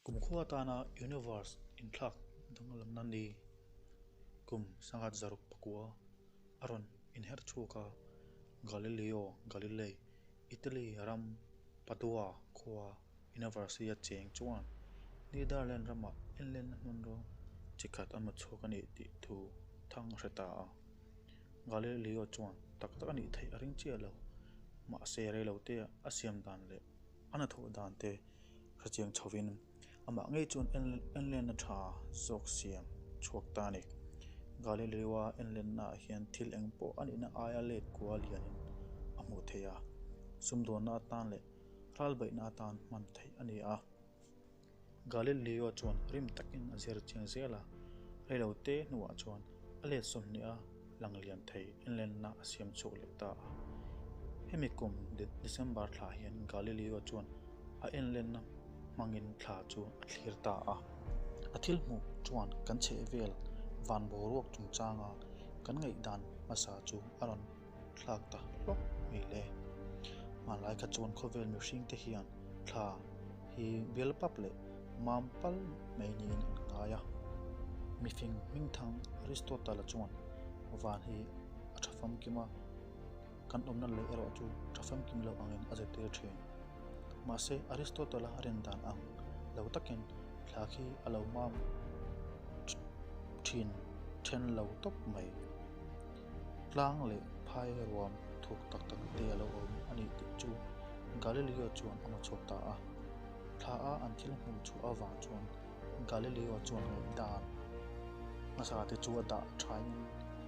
Kumkhua atana Universe inthlak danglamna ni kum 1609 a rawn inher chhuak a, Galileo Galilei, Italy ram Padua khua University a cheng chuan Netherlands ramah enlenna hmanraw chi khat a hmu chhuak a nih tih thu thang a hre ta a. Galileo chuan tak tak a nih theih a ring chiah lo, mahse reilote a siam dan leh a hnathawh dan te hrechiang chhovin amah ngei chuan enlenna tha zawk siam chhuak ta a ni. Galileo-a enlennaah hian thil eng pawh a nihna aia let kual lianin a hmuh theih a, sumdawnna atan leh ralbeihna atan hman theih a ni a. Galileo chuan rim takin a zir chiang zel a, reilote hnuah chuan a let 20 a lang lian thei enlenna a siam chhuak leh ta a. Hemi kum December thla hian Galileo chuan a enlenna hmangin thla chu a thlir ta a. A thil hmuh chuan kan chhehvel van boruak chungchanga kan ngaihdan hmasa chu a rawn thlak ta hlawk mai le. Hmanlai kha chuan khawvel mihring te hian thla hi bial pap leh mam pal mai niin an ngai a. Mifing hmingthang Aristotle-a chuan van hi a tha famkim a, kan awmna lei erawh chu tha famkim lo angin a zirtir thin. Mahse Aristotle-a rin dan ang lo takin thla khi a lo mam thin then lo tawp mai. Tlang leh phai ruam thuk tak tak te a lo awm a nih tih chu Galileo chuan a hmu chhuak ta a. Thla a an thil hmuh chhuah avang chuan Galileo chuan ngaihdan hmasa te chu a dah thain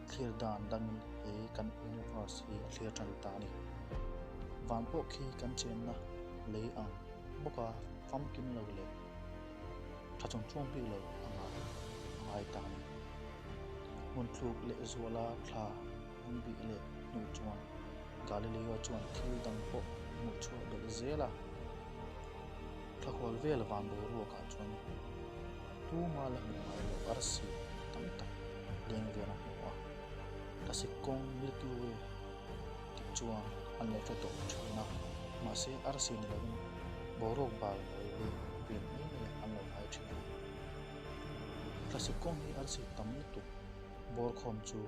thlir dan dangin he kan universe hi a thlir tan ta a ni. Van pawh khi kan chenna lei ang bawka famkim lo leh tha chung chuang bik lo a ngai a ngai ta a ni. Hmun thluk leh zuala thla an bih leh hnuh chuan Galileo chuan thil dang pawh hmuh chhuah belh zel a. Thla hual vel van boruakah chuan tuma la hmuh ngai loh arsi tam tak leng vel a hmu a. Thlasik kawng Milky Way tih chuan an lo hre tawh thin a, mahse arsi ni lovin boruak bal lo leng vel mai mai an lo ngai thin a. Thlasik kawng hi arsi tam lutuk bawr khawm chu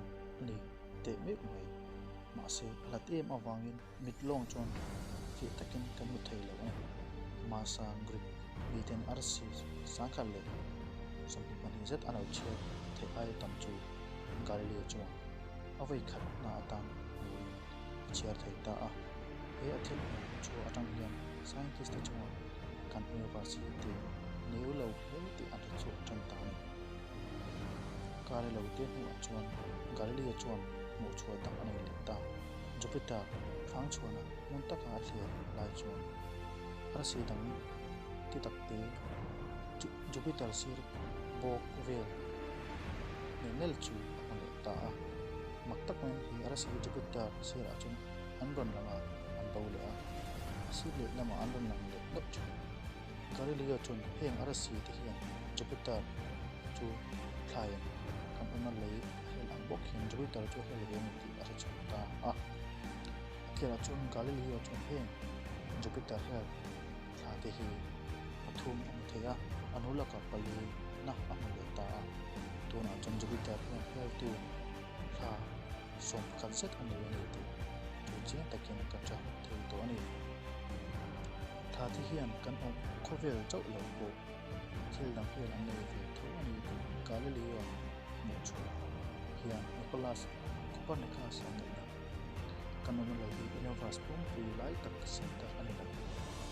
a ni teh meuh mai. Mahse, a hlat em avangin mit lawng chuan fiah takin kan hmu thei lo a ni. Masa Greek miten arsi sangkhat leh 22 zet a lo chhiat theih aia tam chu Galileo chuan a vawi khatna atan hmuin a chhiar thei ta a. He a thil hmuh chhuah atang hian scientist te chuan kan universe hi te neu lo hle tih an hre chhuah tan ta a ni. Galileo te hnuah chuan Galileo chuan hmuh chhuah dang a nei leh ta. Jupiter hrang chhuahna hmun taka a thlir lai chuan arsi dang ti tak te Jupiter sir bawk vel nel nel chu a hmu leh ta a. Mak tak maiin he arsi Jupiter sirah chuan an rawn lang a, an bo leh a, a sir leh lamah an rawn lang leh hlauh thin. Galileo chuan heng arsi te hian Jupiter chu thlaiin kan awmna lei a hel ang bawk hian Jupiter chu a hel ve a ni tih a hre chhuak ta a. A tirah chuan Galileo chuan heng Jupiter hel thla te hi pathum a hmu thei a, a hnu lakah pali na a hmu leh ta a. Tunah chuan Jupiter hian heltu thla 11 zet a nei a ni tih thu chiang takin ka hre thei tawh a ni. Thla te hian kan awm khawvel chauh lo pawh thil dang hian an nei ve tho a ni tih Galileo hmuh chhuah hian Nicholas Copernicus a ngaih a. Kan awmna lei hi universe pumpui lai tak center a ni lo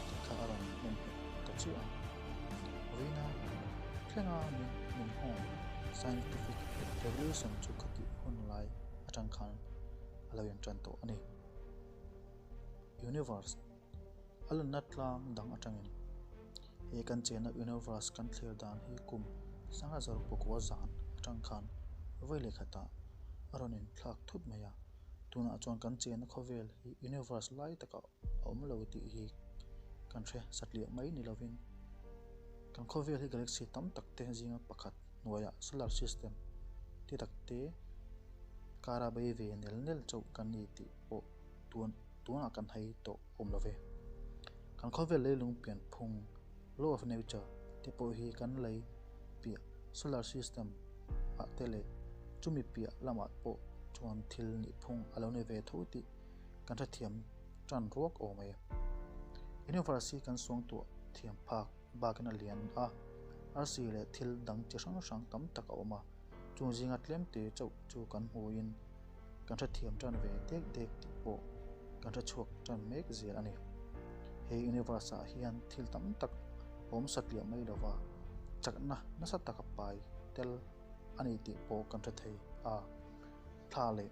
tih kha a rawn hnem nghet ta chiah a. Vawiina thlenga min nghawng scientific revolution chu khatih hun lai atang khan a lo intan tawh a ni. Universe a lanna tlang dang atangin he kan chenna universe kan thlir dan hi kum 1900 zan atang khan vawi leh khatah a rawn inthlak thut mai a. Tunah chuan kan chenna khawvel hi universe lai takah a awm lo tih hi kan hre satliah mai ni lovin kan khawvel hi galaxy tam tak te zinga pakhat hnuaiah solar system ti tak te kara bei ve nel nel chauh kan ni tih pawh tun tunah kan hai tawh awm lo ve. Kan khawvel leilung pianphung, law of nature, te pawh hi kan lei piah solar system ah te leh chumi piah lamah pawh chuan thil nihphung a lo ni ve tho tih kan hrethiam tan ruak awm e. Universe hi kan suangtuah thiam phak bakin a lian a, arsi leh thil dang chi hrang hrang tam tak a awm a, chung zinga tlemte chauh chu kan hmuin kan hrethiam tan ve dek dek tih pawh kan hrechhuak tan mek zel a ni. He universe ah hian thil tam tak awm satliah mai lova chakna nasa taka pai tel a ni tih pawh kan hre thei a, thla leh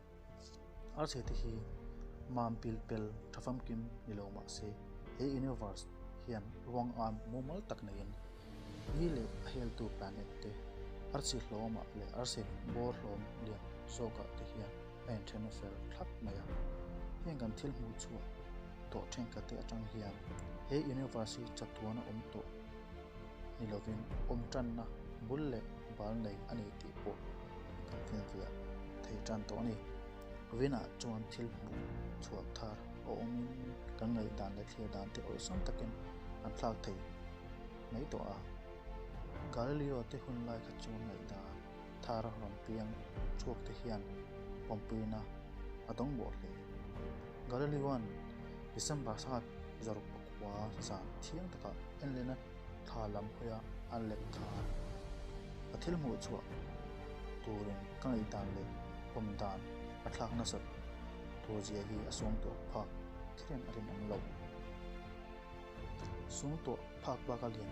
Arsi te hi mam pil pel tha famkim ni lo mah se, he universe hian ruang am mumal tak neiin ni leh a heltu planet te, arsi hlawmah leh arsi bawr hlawm lian zawkah te hian a inthen a fel thlap mai a. Heng kan thil hmuh chhuah tawh thenkhat te atang hian he universe hi chatuan a awm tawh ni lovin awm tanna bul leh bal nei a ni tih pawh kan finfiah thei tan tawh a ni. Vinah chuan thil hmuh chhuah thar a awmin kan ngaihdan leh thlir dan te awlsam takin an thlak thei mai tawh a. Galileo te hun lai kha chuan ngaihdan thar rawn piang chhuak te hian pawmpuina a dawng bawh hle. Galileo-a'n December sanghat zaruk pakua zan thiang takah enlena thla lam hawia a leh khan a thil hmuh chhuah turin ka ngaihdan leh pawm dan a thlak nasat tur zia hi a sawng tawh phak kherin a rinawm loh. Sawng tawh phak baka lian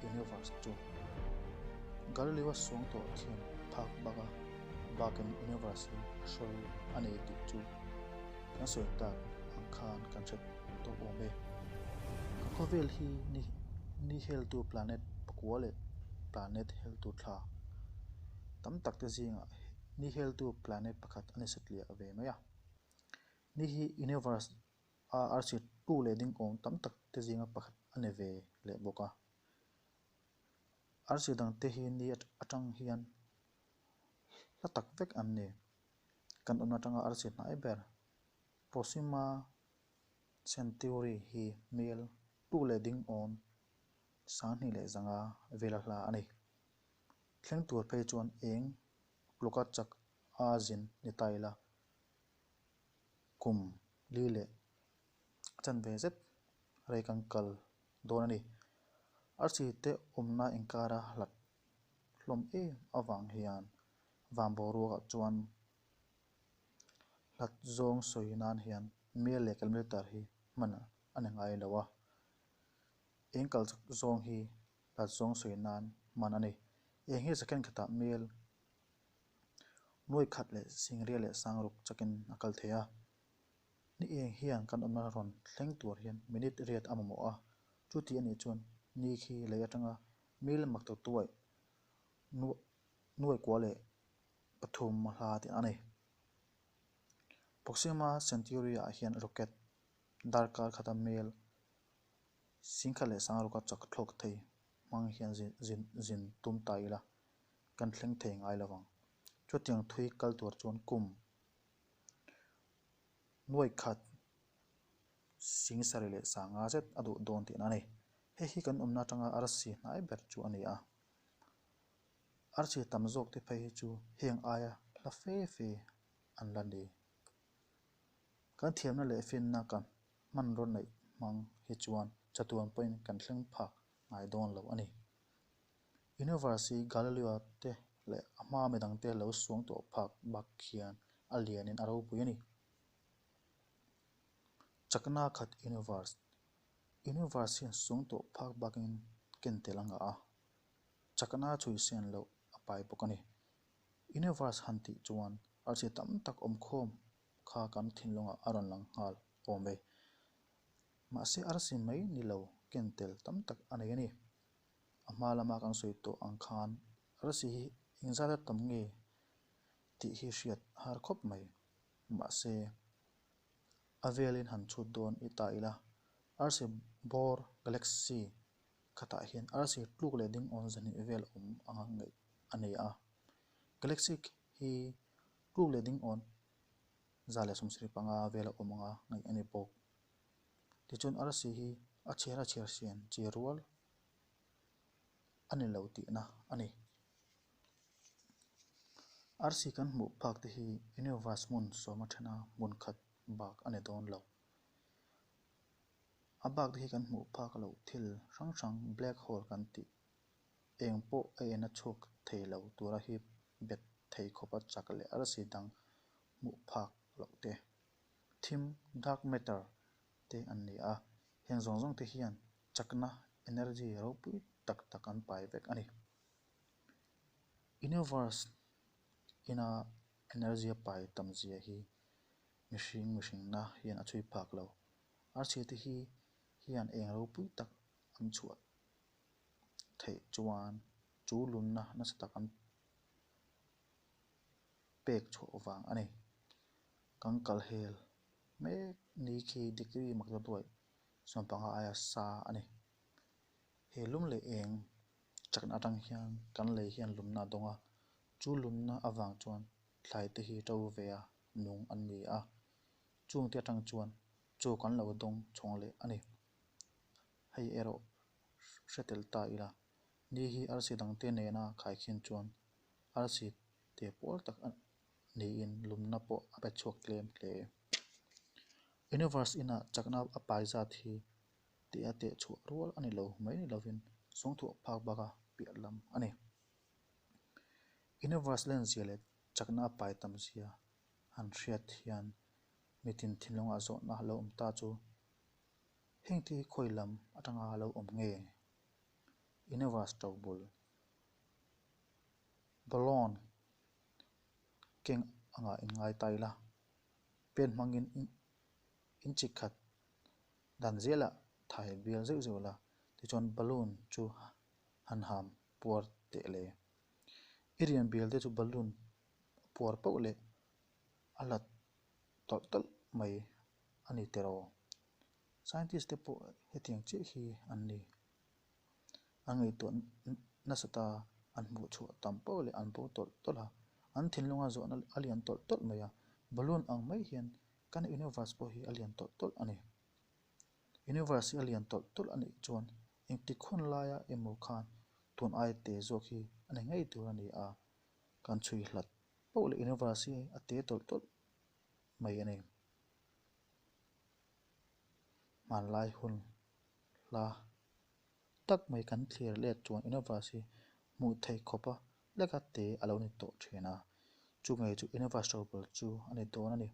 universe chu Galileo-a sawng tawh thiam phak baka bakin universe hi a hrawi a nei tih chu kan sawi tak ang khan kan hre tawh awm e. Ka khawvel hi ni ni heltu planet pakua leh planet heltu thla tam tak te zingah ni heltu planet pakhat a ni satliah ve mai a. Ni hi universe a arsi tu leh ding awm tam tak te zinga pakhat a ni ve leh bawk a. Arsi dang te hi ni atang hian hla tak vek an ni. Kan awmna atanga arsi hnai ber Proxima Centauri hi mel tu leh ding awn 25 leh vela hla a ni. Thleng tur phei chuan eng tluka chak a zin ni ta ila kum li leh chanve zet rei kan kal dawn a ni. Arsi te awmna inkara hlat hlawm em avang hian van boruakah chuan hlat zawng sawi nan hian mel leh kilometer hi hman a ni ngai lo a, eng kal chak zawng hi hlat zawng sawi nan hman a ni. Eng hi second khatah mel nuai khat leh singria leh sangruk chakin a kal thei a, ni eng hian kan awmna rawn thleng tur hian minute riat a mamawh a, chuti a nih chuan ni khi lei atanga mel mak tawh tuai nuai kua leh pathum hla tih a ni. Proxima Centauri ah hian rocket darkar khata mel 10,000 leh 600 chak thlawk thei hmang hian zin tum ta ila kan thleng thei ngai lo vang. Chutiang thui kal tur chuan kum nuai khat 70 leh 50 zet a duh dawn tihna a ni. Hei hi kan awmna atanga arsi hnai ber chu a ni a. Arsi tam zawk te phei hi chu heng aia hla fe fe an la ni. Kan thiamna leh finna kan hmanraw neih hmang hi chuan chatuan pawhin kan thleng phak ngai dawn lo a ni. Universe hi Galileo te leh a hma midangte lo suang tawh phak bak hian a lianin a ropui a ni. Chakna khat Universe Universe hian suang tawh phak bakin ken tel a ngah a. Chakna chhui sen loh a pai bawk a ni. Universe han tih chuan arsi tam tak awmkhawm kha kan thinlungah a rawn lang nghal awm e. Mahse arsi mai ni lo ken tel tam tak a nei a ni. A hma lama kan sawi tawh ang khan arsi hi engzat a tam nge tih hi hriat har khawp mai. Mahse a velin han chhut dawn i ta ila arsi bawr galaxy Khatah hian arsi tluk leh ding awn zahnih vel awm anga ngaih a nei a. Galaxy hi tluk leh ding awn 175 vela awm anga ngaih a ni bawk. Tichuan arsi hi a chhiar a chhiar sian chi rual a ni lo tihna a ni. Arsi kan hmuh phak te hi universe hmun sawma thena hmun khat bak a ni dawn lo. A bak te hi kan hmuh phak loh thil hrang hrang black hole kan tih eng pawh a en a chhuak thei lo tura hip bet thei khawpa chak leh arsi dang hmuh phak loh te, thim, dark matter, te an ni a, heng zawng zawng te hian chakna, energy, ropui tak tak an pai vek a ni. Universe ina energy a pai tam zia hi mihring mihringna hian a chhui phak lo. Arsi te hi hian eng ropui tak an chhuah theih chuan chu lunna nasa tak an pek chhuah vang a ni. Kan kal hel mek ni khi degree mak ta duai 15 aia sa a ni. He lum leh eng chakna atang hian kan lei hian lumna a dawng a, chu lumna avang chuan thlai te hi to ve a nung an ni a, chungte atang chuan chaw kan lo dawng chhawng leh a ni. Hei erawh hre tel ta ila, ni hi arsi dangte nena khaikhin chuan arsi te pawl tak niin lumna pawh a pe chhuak tlem hle. Universe inah chakna a pai zat hi tih a teh chhuah rual a ni lo mai ni lovin sawngthuah phak baka piah lam a ni. Universe lenzia leh chakna a pai tam zia han hriat hian mitin thinlungah zawhna lo awm ta chu heng te hi khawi lam atanga lo awm nge? Universe to bul Balloon keng anga inngai ta ila pen hmangin inchi khat dan zelah thai bial zeuh zeuh la tichuan balloon chu han ham puar teh le. I rian bial te chu balloon puar pauh leh a hlat tawlh tawlh mai a ni tiraw. Scientist te pawh hetiang chiah hi an ni. An ngaihtuah nasa ta, an hmuh chhuah tam pauh leh an bo tawlh tawlh a, an thinlunga zawhna a lian tawlh tawlh mai a, balloon ang mai hian kan universe pawh hi a lian tawlh tawlh a ni. Universe hi a lian tawlh tawlh a nih chuan engtik hun laia emaw khan tun ai te zawk hi a ni ngei tur a ni a, kan chhui hlat pauh leh universe hi a te tawlh tawlh mai a ni. Hmanlai hun hla tak mai kan thlir let chuan universe hi hmuh theih khawpa leka te a lo ni tawh thin a, chu ngei chu universe ropui chu a ni dawn a ni.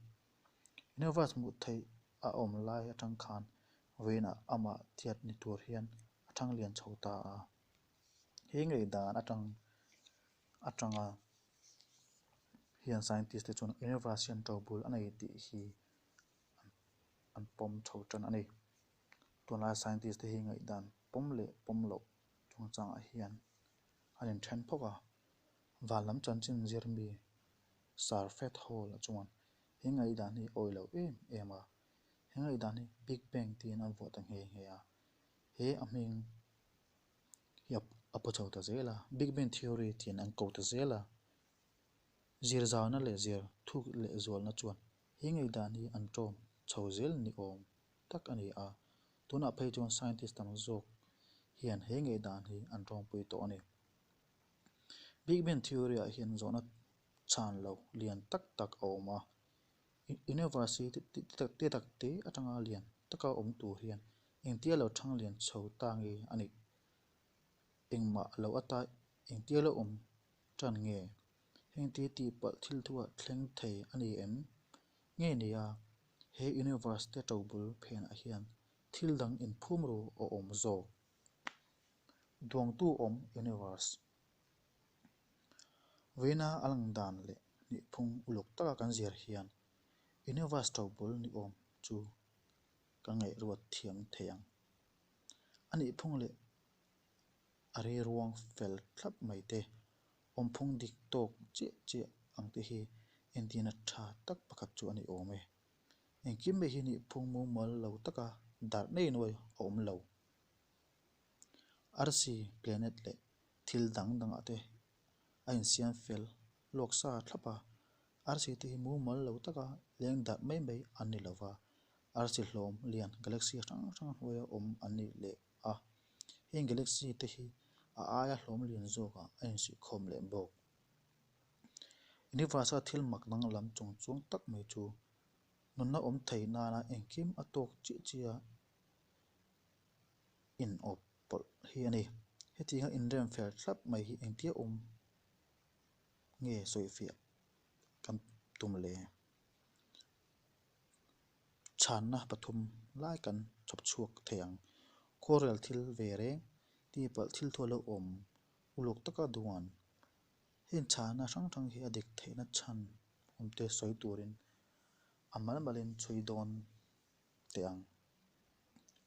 Universe hmuh theih a awm lai atang khan vawiinah amah tiat ni tur hian a thang lian chho ta a. He ngaihdan atang atanga hian scientist te chuan universe hian tobul a nei tih hi an pawm chho tan a ni. Tunlai scientist te hi ngaihdan pawm leh pawm loh chungchangah hian an inthen phawk a, van lam chanchin zir mi Sir Fred Hoyle a chuan he ngaihdan hi awi lo em em a, he ngaihdan hi Big Bang tiin an vuah ta nghe nghe a, he a hming hi a pu chho ta zel a, Big Bang Theory tiin an ko ta zel a, zir zauna leh zir thuk leh zualna chuan he ngaihdan hi an ṭawm chho zel ni awm tak a ni a, tunah phei chuan scientist tam zawk hian he ngaihdan hi an ṭawmpui tawh a ni. Big Bang Theory ah hian zawhna chhan lo lian tak tak a awm a, Universe hi te tak te atanga lian taka awm tur hian engtia lo thang lian chho ta nge a nih? Engmah lo ata engtia lo awm tan nge? Heng te tihpalh thil thuah thleng thei a ni em? Nge nia, he universe te tobul phenah hian thil dang inphum ru a awm zawk. Duangtu awm universe. Vawiina a lang dan leh nihphung uluk taka kan zir hian universe tobul ni awm chu kan ngaihruat thiam thei ang. A nihphung leh a riruang fel thlap mai te, awmphung dik tawk chiah chiah ang te hi entirna tha tak pakhat chu a ni awm e. Engkim mai hi nihphung mumal lo taka darh nei nuai a awm lo. Arsi, planet leh thil dang dangah te a insiam fel lawk sa thlap a, arsi te hi mumal lo taka leng darh mai mai an ni lova, arsi hlawm lian galaxy hrang hrang hnuaia awm an ni leh a. Heng galaxy te hi A aia hlawm lian zawkah a insuihkhawm leh bawk. Universe-a thil mak danglam chung chuang tak mai chu nunna awm thei nana engkim a tawk chiah chiah inawp pawlh hi a ni. Hetianga inrem fel thlap mai hi engtia awm nge sawifiah kan tum le? Chhanna pathum lai kan chhawp chhuak thei ang. Khuarel thil ve reng, tihpalh thil thu a lo awm uluk taka duan. Heng chhanna hrang hrang hi a dik theihna chhan awmte sawi turin a mal malin chhui dawn teh ang.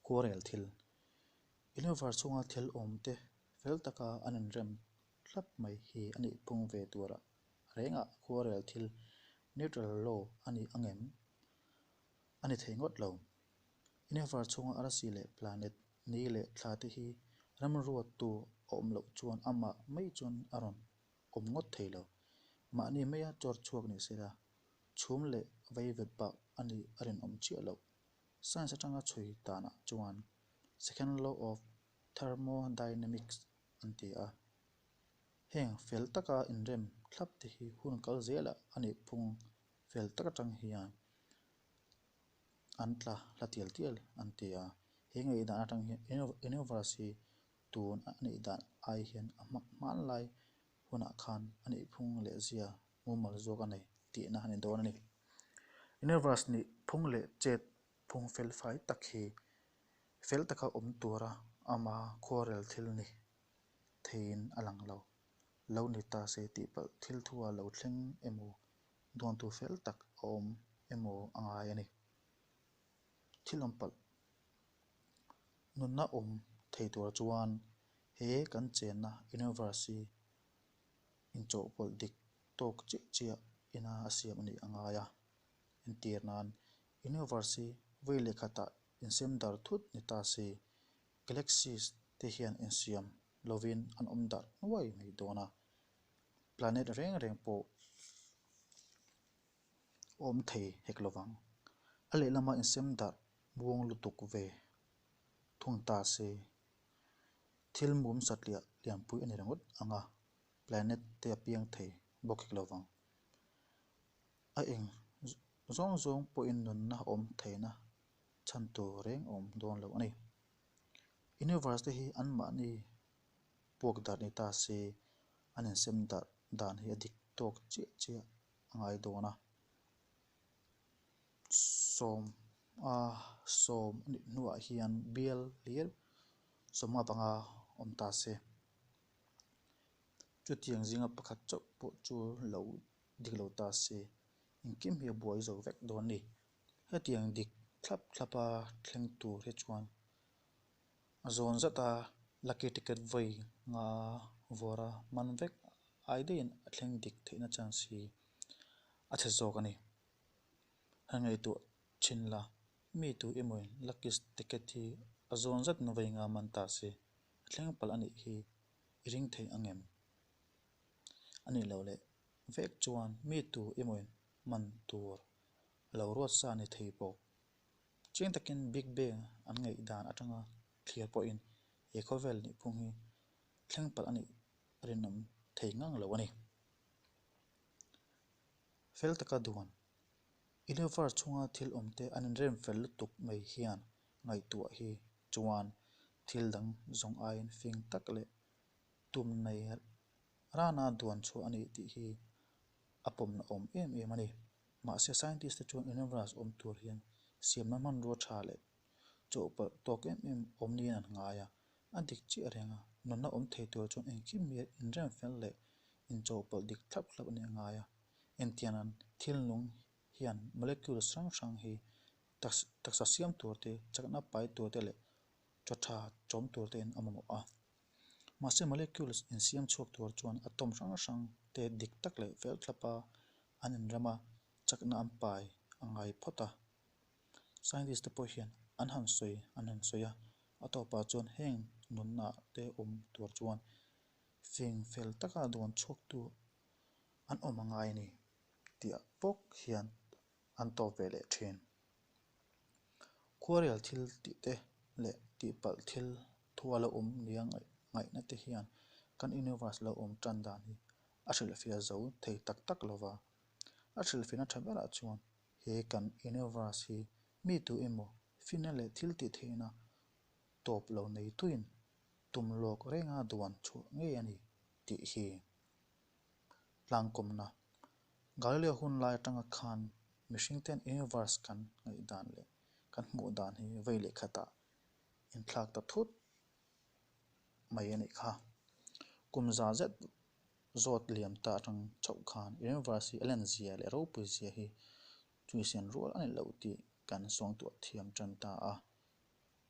Khuarel thil, Universe chhunga thil awmte fel taka an inrem thlap mai hi a nih phung ve tura rengah khuarel thil neutral law a ni ang em? A ni thei ngawt lo. Universe chhunga arsi leh planet, ni leh thla te hi remruattu a awm loh chuan amah mai chuan a rawn awm ngawt thei lo. Mahni maia chawr chhuak ni sela, chhum leh veivet bak a nih a rinawm chiah loh. Science atanga chhui danah chuan Second Law of Thermodynamics an ti a. Heng fel taka inrem thlap te hi hun kal zelah a nih phung fel tak atang hian an tla hla tial tial an ti a. He ngaihdan atang hian universe hi tun a nih dan ai hian a hmanlai hunah khan a nih phung leh zia mumal zawk a nei tihna a ni dawn a ni. Universe nih phung leh chet phung fel fai tak hi fel taka awm tura ama khuarel thil ni theiin a lang lo. Lo ni ta se tih palh thil thua lo thleng emaw duantu fel tak a awm emaw a ngai a ni. Thil awm palh nunna awm thei tur chuan he kan chenna universe hi inchawhpawlh dik tawk chiah chiah ina a siam a nih a ngai a. Entir nan universe hi vawi leh khatah insem dar thut ni ta se galaxies te hian insiam lovin an awm darh nuai mai dawn a, planet reng reng pawh a awm thei hek lovang. A lehlama insem darh muang lutuk ve thung ta se, thil mum satliah lianpui a ni ringawt ang a, planet te a piang thei bawk hek lovang. A eng zawng zawng pawhin nunna awm theihna chhan tur reng a awm dawn lo a ni. Universe te hi anmahni puak darh ni ta se an insem darh dan hi a dik tawk chiah chiah a ngai dawn a. Sawm a sawm a nih hnuah hian bial hlir sawmnga panga awm ta se. Chutiang zinga pakhat chauh pawh chu lo dik lo ta se engkim hi a buai zo vek dawn a ni. Hetiang dik thlap thlapa thleng tur hi chuan a zawn zata lucky ticket vawi nga vawra man vek ai daihin a thleng dik theihna chance hi a chhe zawk a ni. Han ngaihtuah thin la, mi tu emawin lucky ticket hi a zawn zat vawi nga man ta se a thleng palh a nih hi i ring thei ang em? A nih loh leh vek chuan mi tu emawin man tur a lo ruat sa ni thei bawk. Chiang takin Big Bang an ngaih dan atanga thlir pawhin he khawvel nihphung hi thleng palh a nih rinawm thei ngang lo a ni. Fel taka duan, Universe chhunga thil awmte an inrem fel lutuk mai hian ngaihtuah hi chuan thil dang zawng aiin fing tak leh tum nei rana duan chhuah a ni tih hi a pawmna awm em em a ni. Mahse scientist te chuan universe awm tur hian siamna hmanrua tha leh chawhpawlh tawk em em awm niin an ngai a. A dik chiah reng a, nunna awm thei tur chuan engkim hi inrem fel leh inchawhpawlh dik thlap thlap a nih a ngai a. Engtiang thil nung hian molecules hrang hrang hi taksa siam tur te, chakna pai tur te leh chaw tha chawm tur tein a mamawh a. Mahse molecules insiam chhuak tur chuan atom hrang hrang te dik tak leh fel thlapa an inrem a, chakna an pai a ngai phawt a. Scientist te pawh hian an han sawi an han sawi a, a tawpah chuan heng nunna te awm tur chuan fing fel taka dawn chhuaktu an awm a ngai a ni tih ah bawk hian an tawp ve leh thin. Khuarel thil tih te leh tihpalh thil thu a lo awm nia ngaih ngaihna te hian kan universe lo awm tan dan hi a hrilhfiah zo thei tak tak lo va. A hrilhfiahna tha berah chuan he kan universe hi mi tu emaw finna leh thil tih theihna tawp lo neituin tum lawk renga duan chhuah ngei a ni tih hi tlangkawmna. Galileo hun lai atanga khan mihringten universe kan ngaihdan leh kan hmuh dan hi vei leh khatah inthlak ta thut mai a nih kha. Kum za zet zawt liam ta atang chauh khan universe hi a len zia leh ropui zia hi chuisian rual a ni loh tih kan suangtuah thiam tan ta a.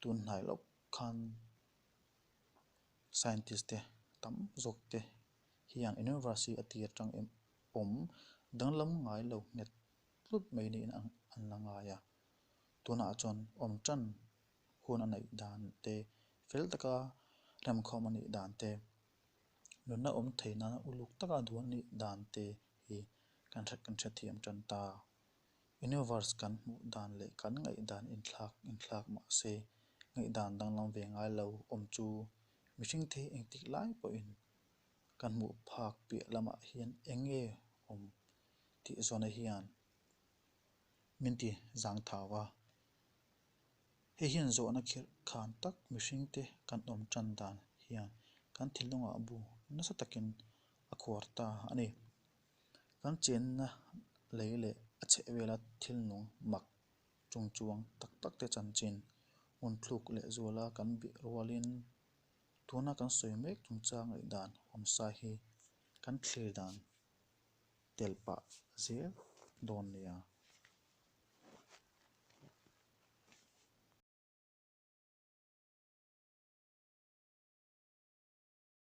Tun hnai lawk khan scientist te tam zawk te hian universe hi a tir atang em awm danglam ngai lo nghet tlut mai niin an la ngai a. Tunah chuan awm tan hun a neih dan te, fel taka remkhawm a nih dan te, nunna awm thei nana uluk taka duan a nih dan te hi kan hre kan hrethiam tan ta. Universe kan hmuh dan leh kan ngaihdan inthlak inthlak mah se ngaihdan danglam ve ngai lo awm chu mihring thei engtik lai pawhin kan hmuh phak piah lamah hian eng nge awm tih zawhna hian min ti zang thau a. Hei hian zawhna khirh khan tak mihringte kan awm tan dan hian kan thinlungah bu nasa takin a khuar ta a ni. Kan chenna lei leh a chhehvela thil nung mak chungchuang tak tak te chanchin ngunthluk lehzuala kan bih rualin tuna kan sawi mek chungchang ngaihdan awmsa hi kan thlir dan tel pah zel dawn nia.